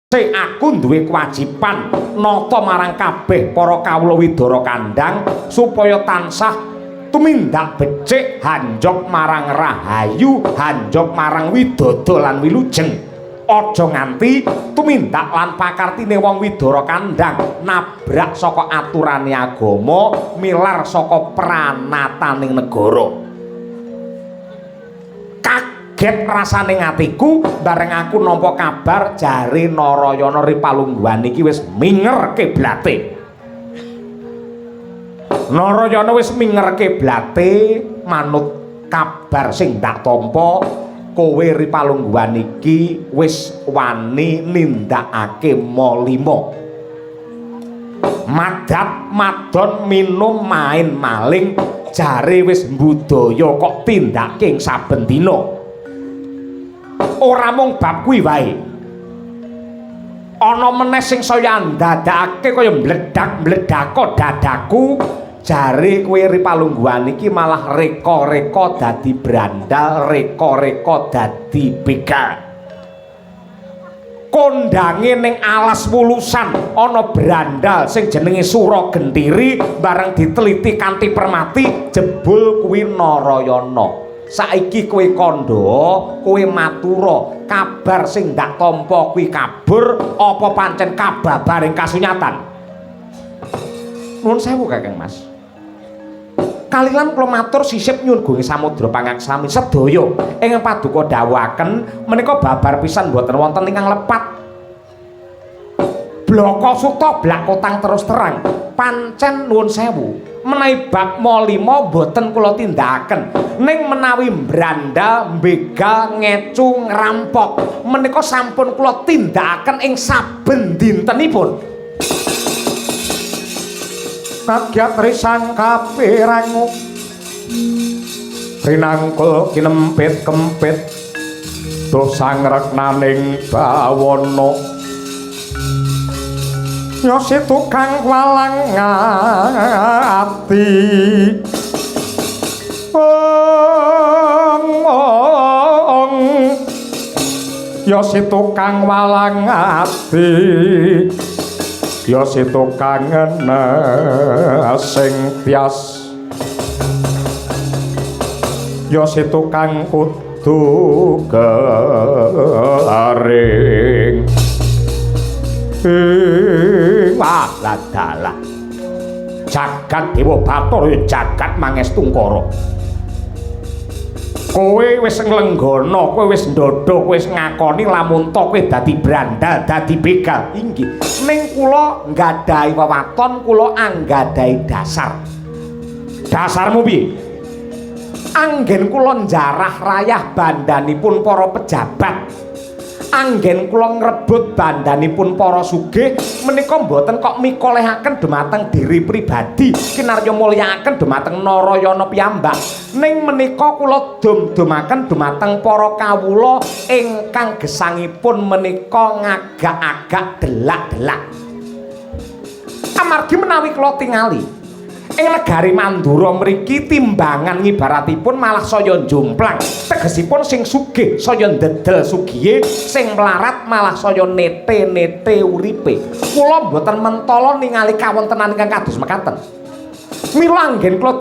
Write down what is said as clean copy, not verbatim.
Sing aku duwe kewajiban nata marang kabeh para kawula widara kandhang supaya tansah tumindak becik, hanjok marang rahayu, hanjok marang widodo lan wilujeng. Aja nganti tumindak lan pakartine wong widara kandhang nabrak saka aturane agama, milar saka pranataning negara. Kaget rasane atiku bareng aku nampa kabar jare Narayana Ripalungguhan iki wis minger kiblate. Narayana wis minger kiblate manut kabar sing ndak tampa, kowe Ripalungguhan iki wis wani nindakake malima. Madat madon minum main maling jare wis mbudaya kok tindake ing saben dina. Ora mung bab kuwi wae. Ana meneh sing saya ndadakake kaya mledhak-mledhako dadaku, jare kowe Ripalungguhan iki malah reka-reka dadi brandal, reka-reka dadi begal. Kondange ning alas Wulusan ana brandal sing jenenge Sura Gentiri, bareng diteliti kanthi permati jebul kuwi Narayana. Saiki kowe kandha, kowe matura, kabar sing ndak tampa kuwi kabur apa pancen kababaring kasunyatan? Nuwun sewu Kakang Mas. Kalilan kula matur sisip nyuwun gunging samudra pangaksami sedaya ingkang paduka dawuhaken menika babar pisan, mboten wonten ingkang lepat. Blaka suta blak kotang terus terang, pancen nuwun sewu menawi bab malima mboten kula tindakaken, ning menawi mbrandal, mbegal, ngecu, ngrampok menika sampun kula tindakaken ing saben dintenipun. Kagyat risang kapirangu rinangkul kinempit kempit duh sangreknaning bawana ya si tukang walang ati ong ong ya si tukang walang ati ya si tukang sing tias ya si tukang kudu garing. Wah, ladalah. Jagat Dewa Bathara jagat Mangestungkara. Kowe wis nglenggana, kowe wis ndodho, kowe wis ngakoni lamun ta kowe dadi brandal, dadi begal. Inggih. Ning kula nggadahi wewaton, kula anggadhahi dasar. Dasarmu piye? Anggen kula njarah rayah bandanipun para pejabat. Anggen kula ngrebut bandanipun para sugih menika mboten kok mikolehaken dumateng diri pribadi, kinarya mulyakaken dumateng Narayana piyambak, ning menika kula dum-dumaken dumateng para kawula ingkang gesangipun menika ngagak-agak delak-delak. Amargi menawi kula tingali ing negari Mandura mriki timbangan ngibaratipun malah saya jomplang, tegesipun sing sugih saya ndedel sugihe, sing melarat malah saya nete-nete uripe. Kula mboten mentala ningali kawontenan ingkang kados mekaten. Mila anggen kula